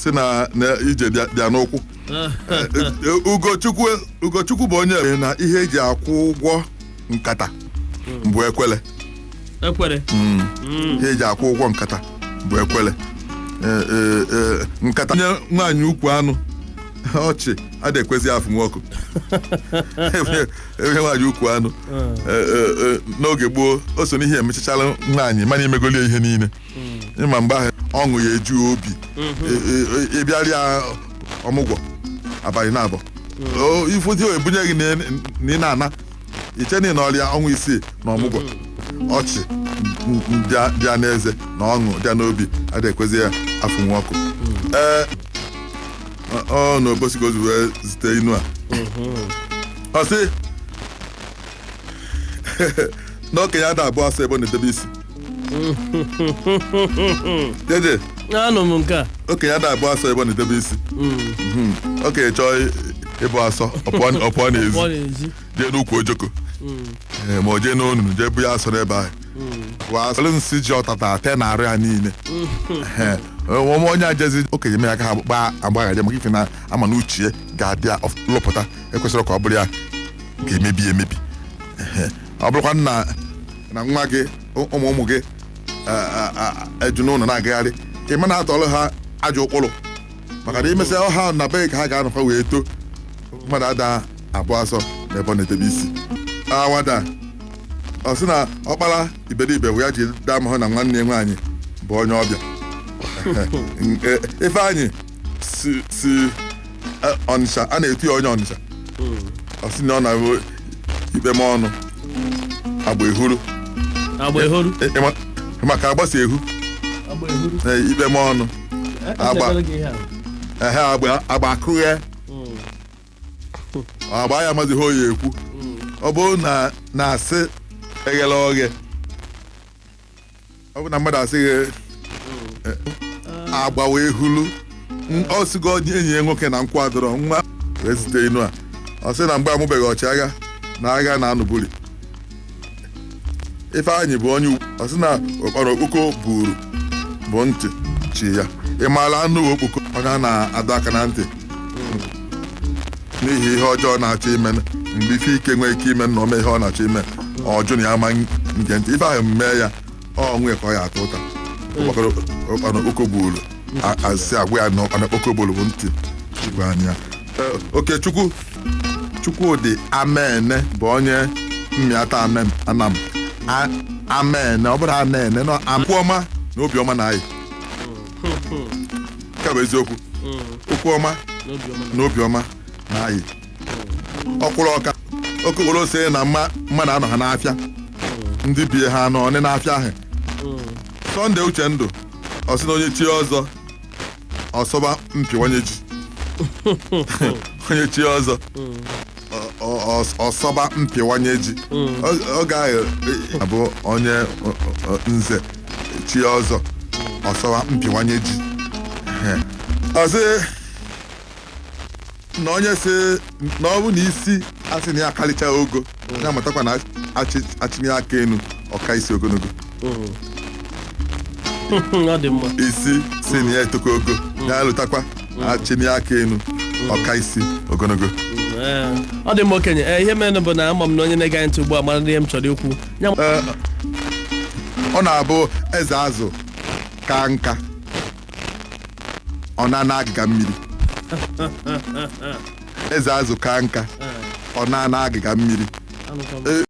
Si na ije bịa n'ụkwụ. Ugochukwu bụ onye na ihe eji akwụ ụgwọ nkata bụ ekwele. Ekwere. Ihe eji akwụ ụgwọ nkata bụ ekwele. Nkata nye nwaanyị ukwu anụ ọchị adị ekwezi afụ nwoke enye nwaanyị ukwu anụ. N'oge gboo, o so n'ihe emechachala nwaanyị mana imegolie ihe niile ịma mgbe ahụ ọṅụ ya eju obi. Ịbịarịa ọmụgwọ abalị na-abọ ifozi ebunye gị na ị na-ana iche na ị nọrịa ọnwa 6 na ọmụgwọ, ọchị bịa n'eze na ọṅụ bịa n'obi adị ekwezi ya afụ nwa ọkụ. Ee, ọ na obosi ka o si wee zite inu a. Ọ sị na okenye ada abụọ asọ ebe ọ na-edebe isi. Jeje. Anụ m nke a. Okenye ada abụọ asọ ebe ọ na-edebe isi. Okenye chọọ ịbụ asọ, ọ pụọ n'ezi. Pụọ n'ezi. Jee n'ukwu ojoko. Ee, ma o jee n'onunu jee bụ ya asọ n'ebe ahụ wasịrị nsị ji ọtata ate na arụ ya niile. Ee, onye ajezi okenye mee aka ha gbaa agbagharị maka ife na ama na uche ga-adị ya lụpụta ekwesịrị ka ọ bụrụ ya ga-emebi emebi. Ehe. Ọ bụrụkwa na nwa gị, ụmụ ụmụ gị eju n'ụlọ na-agagharị, ị ma na-atọrọ ha ajọ ụkpụrụ maka na imesịa ọha na be ka ha ga-anọkwa wee too. Mmadụ ada abụọ asọ na ebe ọ na-edebe isi. Awada ọ sị na ọkpara iberibe bụ ya ji daa mahụ na nwanne ya nwaanyị bụ onye ọbịa. Ifeanyị si Ọnịsha, a na-etu ya onye Ọnịsha. Ọ sị na ọ na-abụ ikpe m ọnụ agba ehuru. Agba ehuru. Maka agbasa ehu. Agba ehuru. Ikpe m ọnụ Agba. Echebere gị ihe a. Ehe, agba akụghe agba ya amazighị oyi ekwu. Ọ bụrụ na na-asị eghela oghe, ọ bụ na mmadụ asịghị agba wee hulu. Ọ sịgo enyi ya nwoke na nkwụ adọrọ nwa wee zite inu a. Ọ sị na mgbe amụbeghị ọchịagha na agha na-anụburi. Ifeanyị bụ onye ugwu. Ọ sị na ụkpara okpoko buru bụ ntị chi ya. Ị maara anụ okpoko onye a na-adọ aka na ntị n'ihi ihe ọjọọ na-achọ ime, mgbe ife ike nwee ike ime na ome ihe ọ na-achọ ime, ọ jụ na ya ama nge ntị ife ahụ mee ya, ọ nwee ka ọ ya atọ ụta. Ụkpana okpoko buru asị agwa ya na ụkpana okpoko buru bụ ntị igwe anya. Okechukwu Chukwudị Amene bụ onye mmịata amen anam amene ọ bụrụ anene na okwu ọma na obiọma na ayị nke bụ eziokwu. Okwu ọma N'obiọma. Na obiọma na ayị ọkwụrụ ọka okokporo ose na mma mmadụ anọ ha n'afịa ndị bie ha anọ ọnị n'afịa ahụ. Sọnde Uchendụ ọ sị na onye chi ọzọ ọsọba mpịwanye ji, onye chi ọzọ ọsọba mpịwanye ji. Ọ gaghị abụ onye nze chi ọzọ ọsọba mpịwanye ji. Ọ sị na onye si na ọ bụ na isi asị na ya akarịcha ogo ya matakwa na achịnye aka enu ọka isi ogologo. Ọ dị mma. Isi si na ya etoko ogo ya lụtakwa achịnye aka enu ọka isi ogologo. Ee, ọ dị mma okenye. Ee, ihe mere bụ na ama m na onye na-ege anyị ntị ugbu a mara ihe m chọrọ ikwu ya. Ee, ọ na-abụ eze azụ ka nka ọ na-ana agịga mmiri. Eze azụ ka nka ọ na-ana agịga mmiri. Anụkwa m.